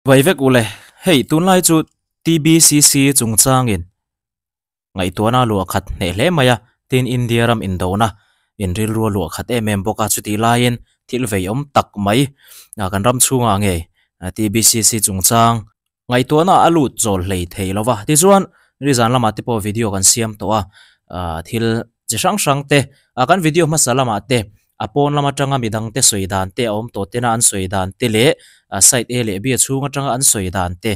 Vai vek ule, hei tunlai chu TBCC chungchangin ngaihtuahna luah khat hneh hle mai a, tin India ram indona in rilru a luah khat em em bawk a, chutih laiin thil veiawm tak mai kan ram chhungah ngei TBCC chungchang ngaihtuahna a lut chawl hlei thei lo va. Tichuan nizan lamah te pawh video kan siam tawh a, thil chi hrang hrang te kan video hmasa lamah te A pawn lam atanga midangte sawi dan te a awm tawh tena an sawi dan te leh side A leh B a chhung atanga an sawi dan te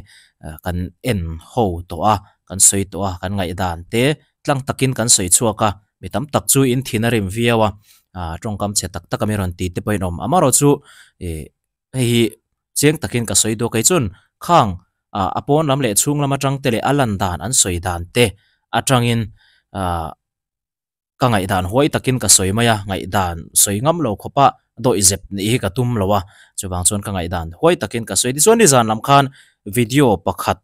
kan en ho tawh a, kan sawi tawh a, kan ngaihdan te tlang takin kan sawi chhuak a, mi tam tak chu in thin a rim viau a, tawngkam chhe tak tak a mi rawn ti te pawhin awm. Amaherawhchu ih hei hi chiang takin ka sawi duak kei chuan khang a pawn lam leh chhung lam atang te leh a lan dan an sawi dan te atangin ah. Ka ngaihdan huai takin ka sawi mai a, ngaihdan sawi ngam lo khawpa dawihzep nih hi ka tum lo a, chuvang chuan ka ngaihdan huai takin ka sawi. Tichuan nizan lam khan video pakhat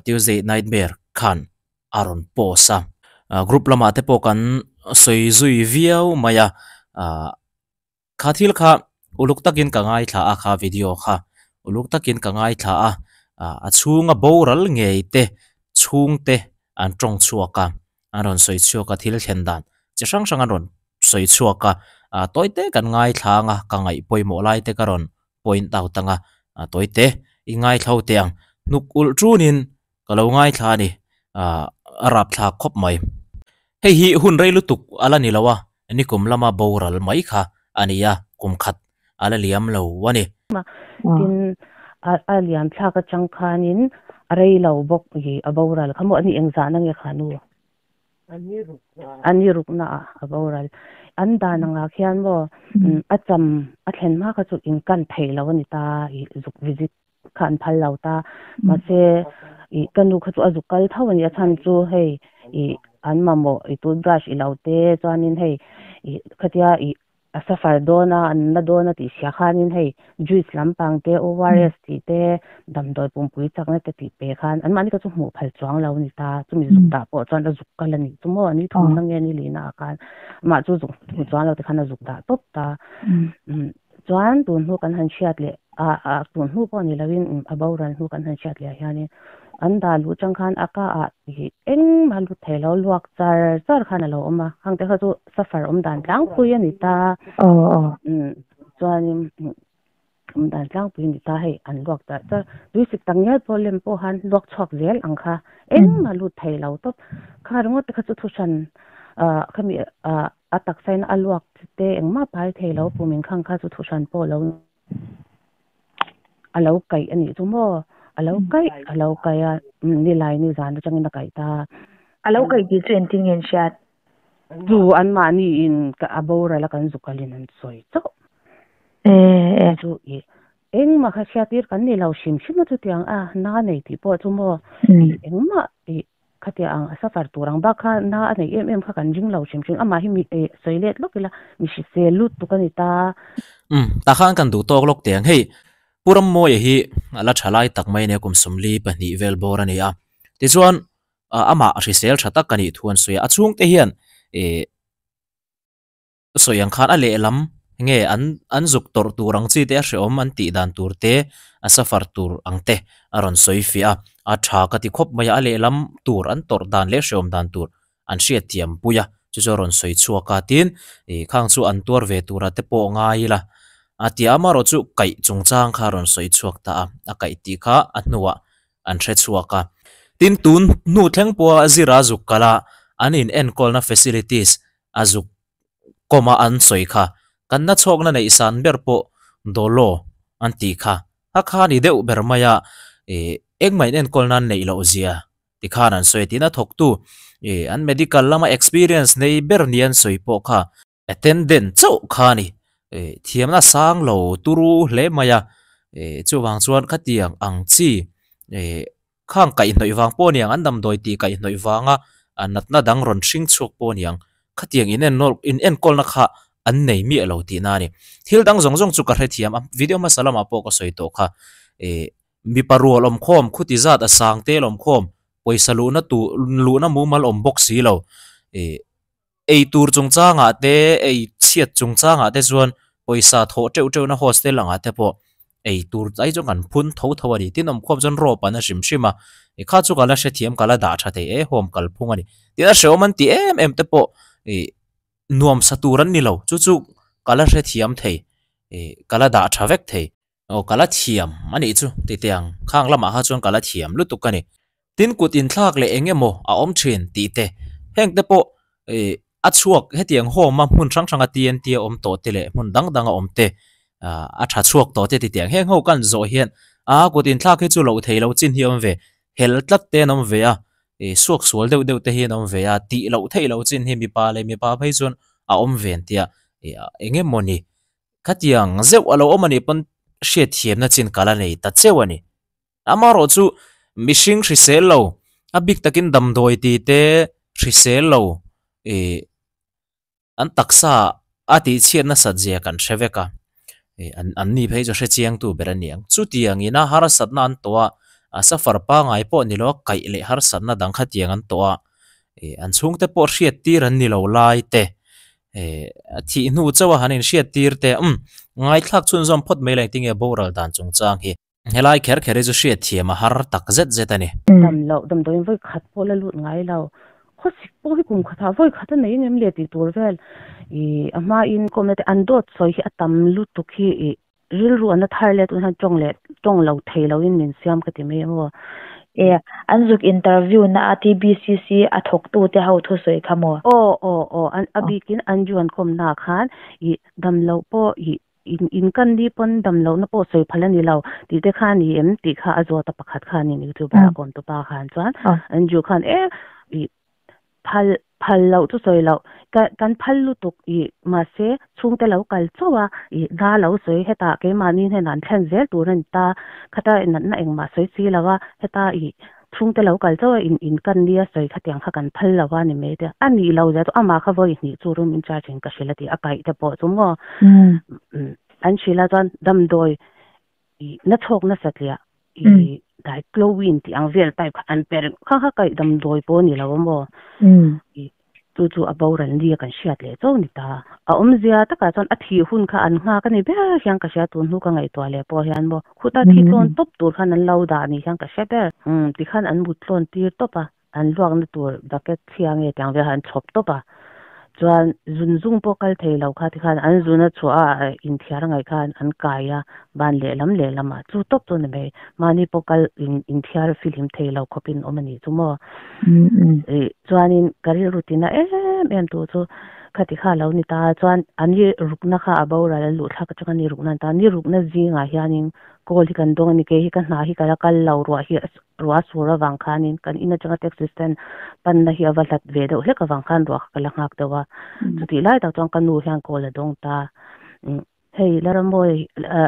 Tuesday Nightmare khan a rawn post a, group lamah te pawh kan sawi zui viau mai a, kha thil kha uluk takin ka ngaithla a kha video kha uluk takin ka ngaithla a, a chhunga boral ngei te chhungte an tawng chhuak a. An rawn sawi chhuak a, thil thlen dan chi hrang hrang an rawn sawi chhuak a, ah tawi te kan ngaithla ang a, ka ngaih pawimawh lai te ka rawn point out ang a, ah tawi te i ngaithla ho teh ang, hnuk ulh tunin ka lo ngaithla a ni, ah a rapthlak khawp mai. Hei hi hun rei lutuk a la ni lo a, nikum lama boral mai kha a ni a, kum khat a la liam lo a ni. Tin, a liam thlak atang khanin a rei lo bawk i a boral kha maw a ni engzahna nge kha nu? A ni rukna ah a boral. An dan angah khian maw a cham a thlen hma kha chu in kan thei lo a ni ta i zuk visit kha an phal lo ta. Mahse i ka nu kha chu a zuk kal tho a ni a chhan chu hei i an mamawh i toothbrush i lo te chuanin hei i khatia i A suffer dawn a, an na dawn a tih hria khanin hei juice lampang te, ORS tih te, damdawi pumpui chakna te tih pe khan anmahni kha chu hmuh phal chuang lo a ni ta. Chumi zuk dah pawh chuan a zuk kal a nih chu maw, ni thumna nge ni lihna ah khan amah chu zuk hmu chuang lo te khan a zuk dah tawp ta. Chuan tun hnu kan han hriat leh a tun hnu pawh ni loin a boral hnu kan han hriat leh ah hianin An dah luh chang khan a ka ah hi engmah lut thei lo, luak char char khan a lo awm a, hang te kha chu suffer awm dan tlangpui a ni ta. Chuanin awm dan tlangpui a ni ta hei an luak char char, tuisik tak ngial pawh lem pawh khan luak chhuak zel ang kha engmah lut thei lo tawp. Kha ringawt te kha chu thuhran khami a taksa in a luak te engmah pai thei lo pumin khang kha chu thuhran pawh lo A lo kaih a nih chu maw? A lo kaih, a lo kaih a, nilai nizan atangin a kaih ta. A lo kaih tih chu engtin nge an hriat? Chu anmahni in a boral a kan zukalin an sawi chauh. Chu i engmah kha hriattir kan ni lo hrim hrim a chutiang a na nei tih pawh chu maw engmah i Khatia ang a suffer tur ang bak kha na a neih em em kha kan ring lo hrim hrim. Amah hi mi eh sawi let lawk ila mi hrisel lut tuk a ni ta. Umm, tah khan kan duh tawk lawk teh ang. Hei, Pu Rammawia hi a la tha lai tak mai nia kum 42 vel bawr a ni a. Tichuan, amah hrisel tha tak a nih thu an sawi a. A chhungte hian eh Sawi ang khan a lehlam nge an an zuk tawrh tur ang chi te a hreawm an tih dan tur te a suffer tur ang te a rawn sawi fiah a, a tha ka ti khawp mai a, a lehlam tur an tawrh dan leh hreawm dan tur an hriatthiam pui a, chu chu a rawn sawi chhuak a tin ih khang chu an tuar ve tura te pawh ngai ila a ti a, amaherawh chu kaih chungchang kha a rawn sawi chhuak ta a, a kaih tih kha a hnuah an hre chhuak a. Tin tun hnu thleng pawha zira zuk kal a an in enkawlna facilities a zuk kawm a an sawi kha. Kan na chhawkna neih san ber pawh Dolo an tih kha. A kha ni deuh ber mai a, ih engmah in enkawl nan neih loh zia ti khan an sawi a tin a thawktu ih an medical lama experience nei ber ni an sawi pawh kha attendant chauh kha a ni. Ih thiamna sang lo turu hle mai a, ih chuvang chuan khatiang ang chi ih Khang kaihhnawih vang pawh aniang, an damdawi tih kaihhnawih vanga natna dang rawn hring chhuak pawh aniang, khatiang in enkawlna kha an nei miah lo tihna a ni. Thil dang zawng zawng chu ka hrethiam a, video hmasa lamah pawh ka sawi tawh kha. Ih mipa rual awmkhawm, khuti zat a sang tel awmkhawm, pawisa luhna tur luhna mumal awm bawk si lo. Ih ei tur chungchangah te, ei chhiat chungchangah te chuan pawisa thawh teuh teuhna hostel angah te pawh. Ei tur ai chuan kan phun tho tho a ni. Tin awmkhawm chuan rawp an a hrim hrim a, i kha chu ka la hrethiam ka la dah tha thei e home kalphung a ni. Tin a hrehawm an ti em em te pawh ih nuam sa tur an ni lo, chu chu ka la hrethiam thei ih ka la dah tha vek thei. Aw ka la thiam a nih chu ti teh ang, khang lamah kha chuan ka la thiam lutuk a ni. Tin kut inthlak leh eng emaw a awm thin tih te, heng te pawh ih a chhuak hetiang home a hmun hrang hranga TNT a awm tawh te leh hmun dang dang a awm te ah a tha chhuak tawh te ti teh ang. Heng ho kan zawh hian a kut inthlak hi chu loh theih loh chin hi a awm ve, hel tlat te an awm ve a, ih suak sual deuh deuh te hi an awm ve a, tih loh theih loh chin hi mipa leh mipa phei chuan a awm ve an tia ih eng emaw ni. Khatiang zeuh a lo awm a nih pawn hriatthiamna chin kal a nei ta cheu a ni. Amaherawh chu mihring hrisel lo, a bik takin damdawi ti te hrisel lo ih an taksa a tihchhiat nasat zia kan hre vek a, ih an an ni phei chu hre chiangtu ber a ni ang. Chutiang ina harsatna an tawh a, a safar pangngai pawh ni lo a kaih leh harsatna dang khatiang an tawh a, ih an chhungte pawh hriattir an ni lo lai te Eh, a thih hnu chauh a han inhriat tir te, umm, ngaithlak chhunzawm phawt mai la engtinge boral dan chungchang hi. Helai kher kher hi chu hriat thiam a har tak zet zet a ni. Dam loh, damdawiin vawi khat pawh la lut ngai lo. Khawsik pawh hi kum khatah vawi khat a nei ngem le tih tur vel ih a hmain kawmna te an dawt sawi hi a tam lutuk hi ih Rilru an la thar let un hian tawng leh tawng lo thei lo in min siam ka ti mai emaw. E, an zuk interview na a TBCC a thawk tu te ho thusawi kha maw? Aw aw aw an a bikin Anju an kawm na khan i dam loh pawh i in in kan ni pawn dam loh na pawh sawi phal a ni lo tih te kha a ni em tih kha a zawt a pakhat khan in youtuber a kawm tu pa khan chuan Anju khan e i Phal, phal loh chu sawi loh. Ka, kan phal lutuk i, mahse, chhungte lo kal chauh a, i, da lo sawi hetah keimahni hnenah an thlen zel tur a ni ta, khata natna engmah sawi si lo a, heta i, chhungte lo kal chauh a, in, in kan nia sawi khatiang kha kan phal lo a ni mai te. A nih lo zia chu amah kha vawi hnih chu room in charge in ka hrilh a ti, a kaih te pawh chu maw? An hrilh a chuan damdawi I na chhawk nasa tliah i dai chlorine tih ang vel type kha an pe reng kha kha kaih damdawi pawh a ni lo a maw? I chu chu a boral nia kan hriat leh chauh ni ta. A awmzia takah chuan a thih hun kha an nghak a ni ber hian ka hria tun hnu ka ngaihtuah leh pawh hian maw khuta thi tlawn tawp tur khan an lo dah ni hian ka hre ber. Tikhan an mut tlawn tir tawp a. An luakna tur bucket chhia nge tiang vel kha an chhawp tawp a, chuan zun zung pawh kal thei lo kha tikhan an zun a chhuah a inthiar angaih khan an kai a, ban lehlam lehlam ah chu tawp chu a ni mai. Mahni pawh kal inthiar fihlim thei lo khawpin awm a nih chu maw. Ih chuanin ka rilru tina em em tu chu khati kha a lo ni ta a, chuan a ni rukna kha a boral a luh thlak atanga ni rukna a ni ta a, ni rukna zingah hianin call hi kan dawng a ni, kei hi ka hna hi ka la kal lo ruah hi Ruah sur avang khanin kan in atanga taxi stand panna hi a va hlat ve deuh hlek avang khan ruah kha ka la nghak deuh a. Chutih lai tak chuan ka nu hian call a dawng ta. Hei la Rammawi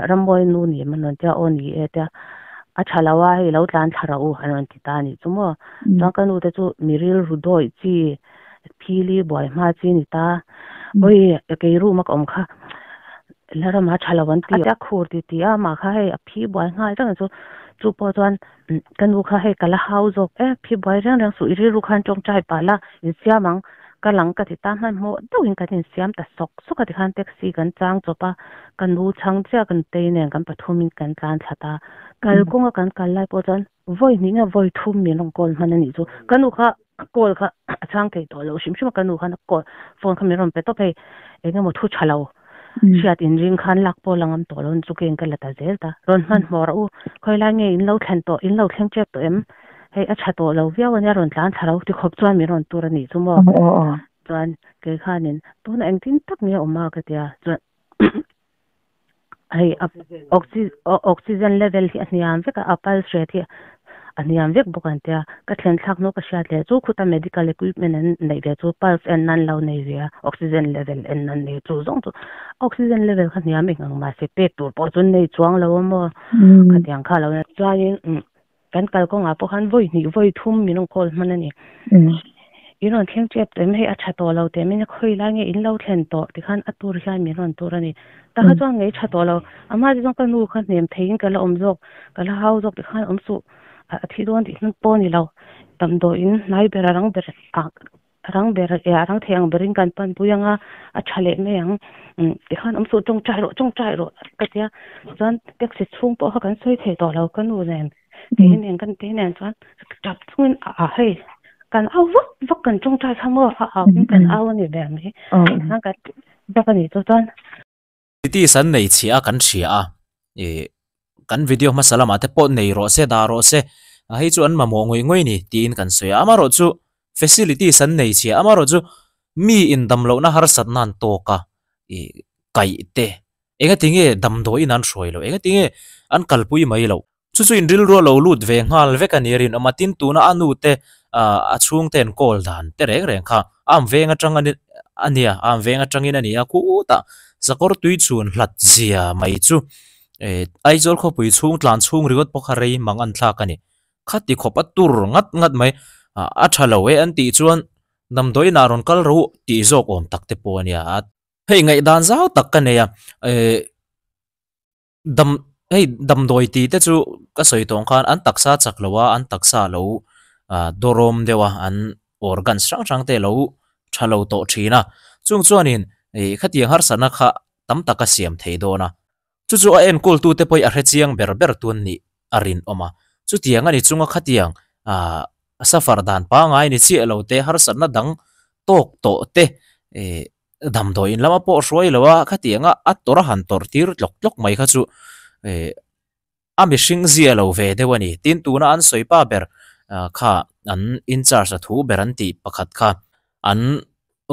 Rammawi nu ni em an rawn ti a, aw ni e tia a tha lo a, hei lo tlan thla rawh u an rawn ti ta a nih chu maw. Chuan ka nu te chu mi rilru dawih chi phili buai hma chi a ni ta. Awi kei room a ka awm kha la rama tha lo an ti a khur ti ti a amah kha hei a phi buai nghal reng chu chu pawh chuan ka nu kha hei ka la hau zawk e phi buai reng reng suh i rilru khan tawngtai pah la insiam ang ka lang ka ti ta hmanhmawh deuhin kan insiam ta sawk sawk a tikhan taxi kan chang chawp a ka nu chhang chiah kan tei nen kan pathumin kan tlan thla ta kalkawnga kan kal lai pawh chuan Vawi hnih nge vawi thum min rawn call hman a nih chu. Ka nu kha call kha a chhang thei tawh lo hrim hrim a, ka nu khan a call phone kha min rawn pe tawp hei eng emaw thu tha lo hriat inring khan lak pawh la ngam tawh lo chu keng ka la ta zel ta. Rawn hmanhmawh rawh u, khawi lai nge in lo thlen tawh, in lo thleng tep tawh em? Hei a tha tawh lo viau a nia rawn tlan thla lo ti khawp chuan min rawn tur a nih chu maw? Chuan kei khanin tunah engtin tak nge a awm a ka ti a, chuan Hei oxygen level hi a hniam vek a, a pulse rate hi a hniam vek bawk an tia. Ka thlen thlak hnu ka hriat leh chu khuta medical equipment an neih ve chu pulse en nan lo nei ve a, oxygen level en nan nei chu zawng chu oxygen level kha hniam eng ang mahse pek tur pawh chu an nei chuang lo a maw khatiang kha lo nia. Chuanin Kan kalkawngah pawh khan vawi hnih vawi thum min rawn call hman a ni. In rawn thleng tep tawh em hei a tha tawh lo teh min a khawi lai nge in lo thlen tawh tikhan a tur hian min rawn tur a ni. Ta kha chuan ngei tha tawh lo. A hma te chuan ka nu kha hnem theiin ka la awm zawk, ka la hau zawk tikhan awm suh a thi dawn tih hman pawh a ni lo. Damdawiin hnai ber a rang ber ah. A rang ber e a rang thei ang berin kan pan pui anga a tha leh mai ang umm tikhan awm suh tawngtai rawh tawngtai rawh ka tia chuan taxi chhung pawh kha kan sawi thei tawh lo ka nu nen kei nen kan te nen chuan tap chungin a a hei kan au vak vak kan tawngtai kha maw a au in kan au a ni ber mai tikhan kan vak a ni chu chuan. Cities an nei chhia a kan hria a ih kan video hmasa lamah te pawh nei rawh se dah rawh se hei chu an mamawh ngawih ngawih a ni tiin kan sawi a amaherawhchu facilities an nei chhia a amaherawhchu mi in damlohna harsatna an tawk a ih kaih te engatinge damdawiin an hruai loh engatinge an kalpui mai loh. Chu chu in rilru a lo lut ve nghal vek a ni a rinawm a, tin tuna a nu te a chhungte an call dan te reng reng kha am veng atang a nia, am veng atangin a ni a, khutah sakawr tui chhun hlat zia mai chu Aizawl khawpui chhung tlan chhung ringawt pawh kha rei mang an thlak a ni. Khati khawp a tur ngat ngat mai, a tha lo e an tih chuan damdawiin ah rawn kal ro tih zawk awm tak te pawh a nia. Hei ngaihdan zau tak ka nei a, Dam hei damdawi tih te chu ka sawi tawh ang khan an taksa chak lo a an taksa lo ah dawrawm deuh a an organs hrang hrang te lo tha lo tawh thin a chung chuanin ih khatiang harsatna kha tam tak a siam thei dawn a chu chu a enkawl tu te pawh hi a hrechiang ber ber tun nih a rinawm a chutiang a ni chunga khatiang ah suffer dan pangngai ni chiah lo te harsatna dang tawk tawh te ih. Damdawiin lama pawh hruai lo a, khatianga a tawrh a han tawrh tir tlawk tlawk mai kha chu eh a mihring zia lo ve deuh a ni. Tin, tuna an sawi pa ber kha an in charge a thu ber an tih pakhat kha an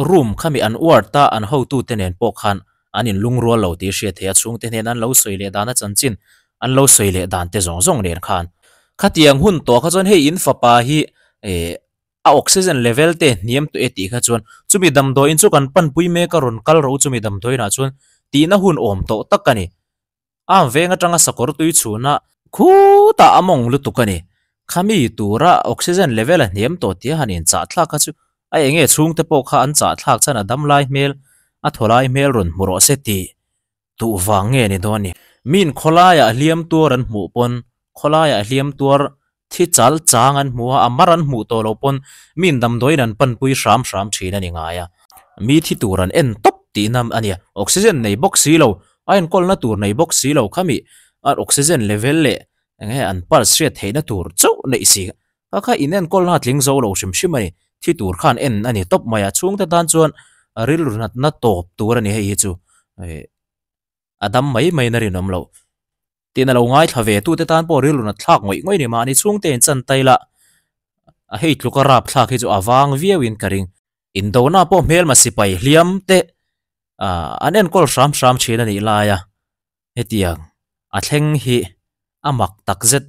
room khami an ward a an hotute nen pawh khan an inlungrual lo tih hriat theih a, chhungte hnen an lo sawi leh dan a chanchin an lo sawi leh dan te zawng zawng nen khan khatiang hun tawh kha chuan hei in fapa hi eh A oxygen level te hniam tawh e tih kha chuan chumi damdawiin chu kan panpui mek a rawn kal ro chumi damdawiinah chuan tihna hun awm tawh tak a ni. A veng atanga sakawr tui chhuna khutah a mawng lutuk a ni. Khami tura oxygen level a hniam tawh tia han inchah thlak kha chu a enge chhungte pawh kha an chah thlak chuan a dam lai hmel a thaw lai hmel rawn hmu rawh se tih Duh vang nge ni dawn ni? Min khawlaiah hliam tuar an hmuh pawn, khawlaiah hliam tuar thi chal chang an hmu a, a mar an hmuh tawh lo pawn min damdawiin an panpui hram hram thin a ni ngai a. Mi thi tur an en tawp tihna a nia. Oxygen nei bawk si lo, a enkawlna tur nei bawk si lo khami a oxygen level leh eng nge an pulse hriat theihna tur chauh neih si kha kha in enkawlna a tling zo lo hrim hrim a ni. Thi tur khan en a ni tawp mai a, chhungte tan chuan rilru natna tawp tur a ni hei hi chu a dam mai mai na rinawm loh. Tin a lo ngaithla ve tute tan pawh rilru nat thlak ngawih ngawih a ni mahni chhungte in chan tai la a hei tluka rap thlak hi chu a vang viau in ka ring. Indona pawh hmelma sipai hliam te an enkawl hram hram thin a nih lai a, hetiang a thleng hi a mak takzet.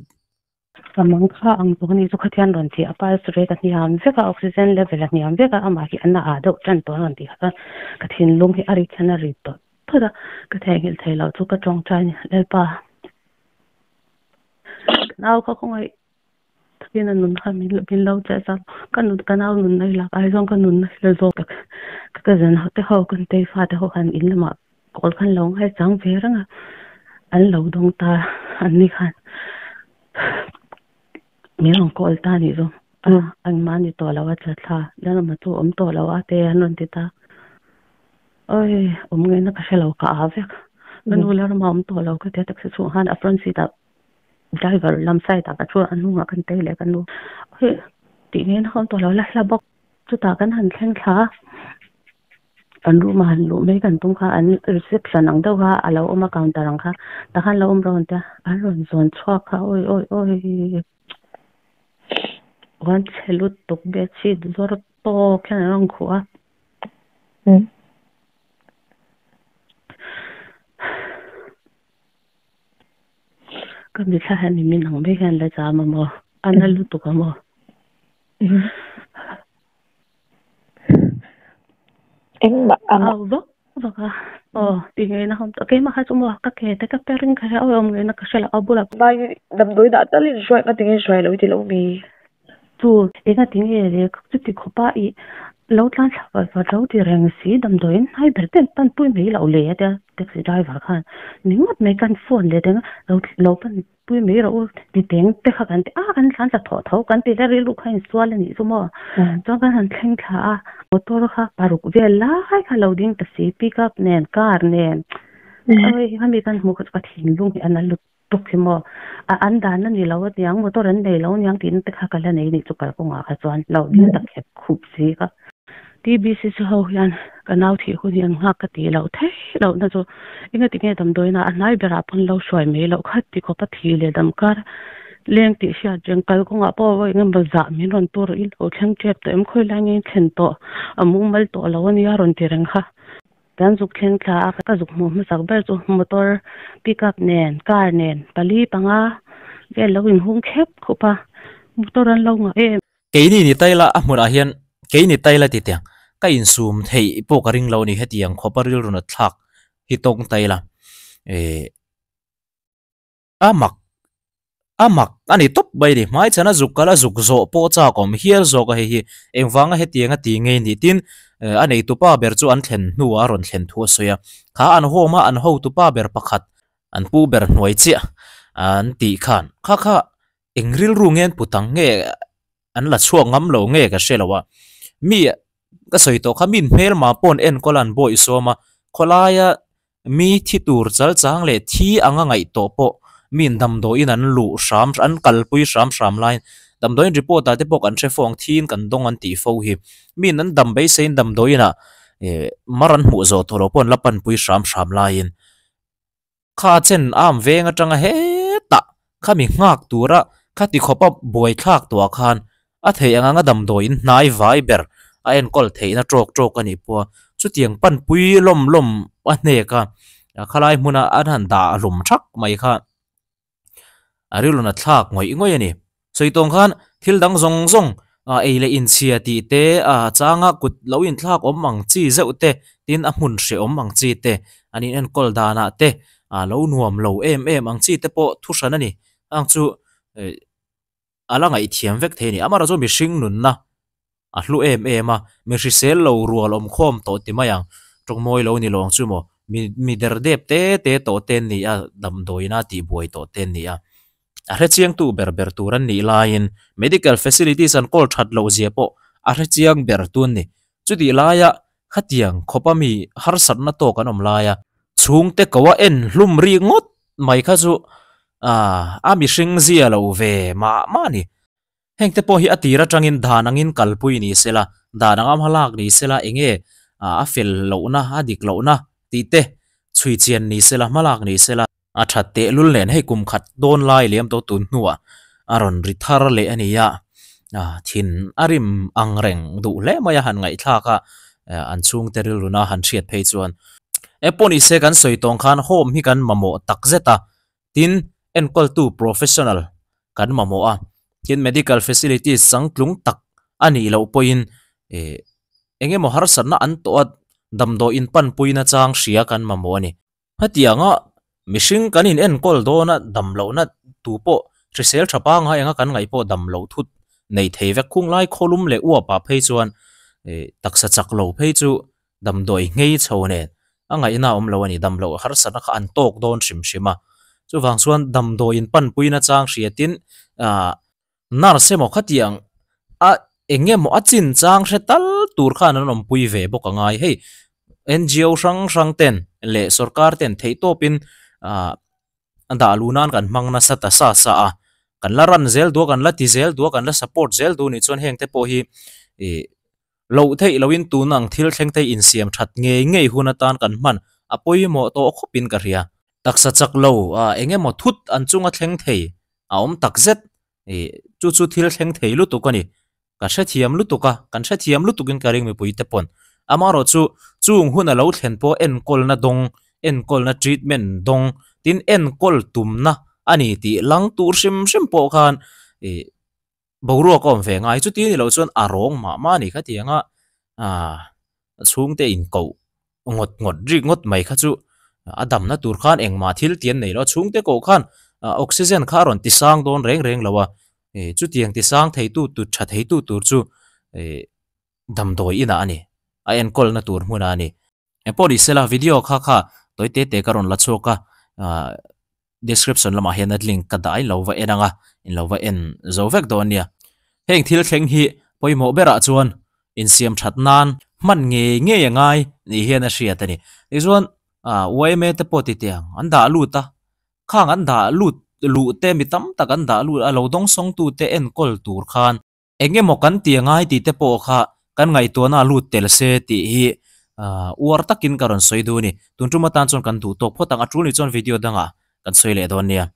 Ka mang kha ang tawh a ni chu khatian rawn ti a pulse rate a hniam vek a oxygen level a hniam vek a amah hi a na ah deuh tan tawh a rawn ti kha chuan ka thinlung hi a rit hian a rit tawh phawt a ka theihnghilh thei loh chu ka tawngtai a ni Lalpa ka nau kha khawngaih takin a nun kha min lo che chak ka nun ka nau nun na hi lak ai zawng ka nun na hi la zawk tak ka cousin te ho kan tei fa te ho khan in lamah Kawl khan lo ngai chang ve reng a, an lo dawng ta an ni khan min rawn call ta nih chu engmah a ni tawh lo a tla thla lalama chu awm tawh lo a te an rawn ti ta oi awm ngaihna ka hre lo ka aa vek ka nu lalama awm tawh lo ka tia taxi chhungah khan a front seat ah driver lam side ah ka thu a a hnungah kan tei leh ka nu oi tih ngaihna ka awm tawh lo la hla bawk chutah kan han thleng thla a. An room a han luh mai kan tum kha an reception ang deuh kha a lo awm a counter ang kha tah khan lo awm rawn tia an rawn zawn chhuak kha awi awi awi uan chhe lutuk bedsheet zawr tawk hian an rawn khuh a. Ka mithla hian i min ang mai hian la cham a maw a na lutuk a maw. Engmah ang. Au vak vak a aw ti ngei na hawm tawh keimah kha chu maw ka ke te ka pe ring kha hi awm ngei na ka hre lo a bulah. Mai damdawi dah tal in hruai nga tinge hruai lo i ti lo mi. Chu enga tinge le chuti khawp a i lo tlan thla vat vat lo ti reng si damdawiin hnai ber ten pan pui mai loh le a tia taxi driver khan ni ngawt mai kan phone leh teng a lo lo pan. pui mai rawh u ti teng te kha kan ti a an thlan tla thawh tho kan ti la rilru kha insual a nih chu maw chuan kan han thleng thla a motor kha paruk vel lai kha lo ding ta si pickup nen car nen oi hemi kan hmuh kha chu ka thinlung hi a na lut tuk hi maw a an dan a ni lo a niang motor an nei lo niang tiin te kha ka la nei nih chu kalkawngah kha chuan lo ding ta khep khup si kha. TBCC ho hian ka nau thih hun hi an nghak ka tih loh theih loh na chu engati nge damdawiina a hnai berah pawn lo hruai mai loh kha ti khawp a thi leh dam kar leng tih hriat reng kalkawngah pawh vawi engemaw zah min rawn tur i lo thleng tep tawh em khawi lai nge in thlen tawh a mumal tawh lo ania rawn ti reng kha. Kan zuk thleng thla a ka zuk hmuh hmasak ber chu motor pickup nen car nen pali panga vel lo inhung khep khup a motor an lo ngah em. Keini ni taila a hmunah hian keini taila ti tiang ka insum theih pawh ka ring lo a ni hetiang khawpa rilru nat thlak hi tawng taila eh a mak a mak a ni tawp mai a ni hmaichhan a zuk kal a zuk zawh pawh chak awm hial zawk a hei hi engvanga hetiang a ti ngei ni tin a neitupa ber chu an thlen hnuah a rawn thlen thu a sawi a kha an home a an hotupa ber pakhat an pu ber hnuai chiah an tih khan kha kha Eng rilru nge an put ang nge an la chhuak ngam lo nge ka hre lo a, mi ka sawi tawh kha min hmelma pawh an enkawl a an bawih sawm a, khawlaia mi thi tur chal chang leh thi anga ngaih tawh pawh min damdawiin an luh hram an kalpui hram hram laiin damdawiin report ah te pawh kan hre fo ang thiin kan dawng an tih fo hi, min an dam beiseiin damdawiin ah mar an hmuh zawh tawh loh pawh an la panpui hram hram laiin. Kha chen am veng atanga hetah khami nghak tura khati khawpa buai thlak tuah khan a theih ang anga damdawiin hnai vai ber a enkawl theihna tawk tawk a nih pawh a, chutiang panpui lawm lawm a hnek a, khalai hmuna an han dah hlum thak mai kha a rilru na thlak ngawih ngawih a ni. Sawi tawng khan thil dang zawng zawng ei leh inchhia tih te, a changa kut lo inthlak awm ang chi zeuh te, tin a hmun hrehawm ang chi te, an inenkawl danah te lo nuam lo em em ang chi te pawh thu hran a ni. Ang chu a la ngaihthiam vek thei a ni. Amaherawhchu chu mihring nunna a hlu em em a, mi hrisel lo rual awm khawm tawh ti mai ang, tawngmawi lo ni lo ang chu maw, mi mi der dep te te tawh te an ni a, damdawiina tihbuai tawh te an ni a, a hrechiangtu ber ber tur an nih laiin medical facilities an kawl that loh zia pawh a hrechiang ber tu an ni. Chutih laia khatiang khawpa mi harsatna tawk an awm laia chhungte ko a en hlum ri ngawt mai kha chu a mihring zia lo ve mah mah a ni. Hengte pawh hi a tir atangin dan angin kalpui ni sela, dan anga hmalak ni sela enge a fel lohna, a dik lohna tih te chhui chian ni sela, hmalak ni sela. A that tehlul nen hei kum khat dawn lai liam tawh tun hnuah a rawn ri thar leh a ni a, thin a rim ang reng duh hle mai a han ngaihthlak a, an chhungte rilruna han hriat phei chuan. Pawh ni se kan sawi tawng khan home hi kan mamawh takzet a, Tin, enkawltu professional kan mamawh a, tin medical facilities changtlung tak a nih loh pawhin eh eng emaw harsatna an tawh a, damdawi inpanpuina chang hria kan mamawh a ni. Hetianga mihring kan in enkawl dawn a, damlohna tu pawh hrisel tha pangngai anga kan ngaih pawh damloh thut nei thei vek khung lai khawlum leh uapah phei chuan eh taksa chak lo phei chu damdawi nghei chho nen a ngaihna a awm lo a ni, damloh harsatna kha an tawk dawn hrim hrim a, chuvang chuan damdawiin panpuina chang hriatin ah nurse emaw khatiang a eng emaw a chin chang hre tal tur khan an awmpui ve bawk a ngai, hei N_G_O hrang hrang ten leh sorkar ten theihtawpin ah a dah luh nan kan hmang nasa ta sa sa a, kan la run zel duh a, kan la ti zel duh a, kan la support zel duh nih chuan heng te pawh hi ih Loh theih loin tun ang thil thleng te insiam that ngei ngei hun atan kan hman a pawimawh tawh khawpin ka hria. Taksa chak lo a eng emaw thut an chunga thleng thei a awm tak zet ih chu chu thil thleng thei lutuk a ni. Ka hrethiam lutuk a, kan hrethiam lutukin ka ring mipui te pawn. Amaherawh chu chung hun a lo thlen pawh enkawlna dawng, enkawlna treatment dawng tin enkawl tumna a ni tih lang tur hrim hrim pawh khan ih Boruak a awm ve ngai chuti ni loh chuan a rawng mah mah a ni kha tiang a aaa chhungte inkoh ngawt ngawt rik ngawt mai kha chu a damna tur khan engmah thil ti an nei lo a chhungte koh khan oxygen kha a rawn ti sang dawn reng reng lo a ih chutiang ti sang thei tu tur tha thei tu tur chu ih damdawi inah a ni a enkawlna tur hmunah a ni. Engpawh ni sela video kha kha tawi te te ka rawn la chhuak a aaa. Description lamah hian a link ka dah in lo va en ang a, in lo va en zo vek dawn nia. Heng thil thleng hi pawimawh berah chuan insiam that nan hman ngei ngei a ngai ni hian a hriat a ni. Tichuan yma te pawh titiang an dah lut a, khang an dah lut luh te mi tam tak an dah lut a lo dawngsawng tu te enkawl tur khan Eng emaw kan ti a ngai tih te pawh kha kan ngaihtuahna a lut tel se tih hi uar takin ka rawn sawi duh a ni. Tun tum atan chuan kan duh tawk phawt ang, a tul ni chuan video dangah kan sawi leh dawn nia.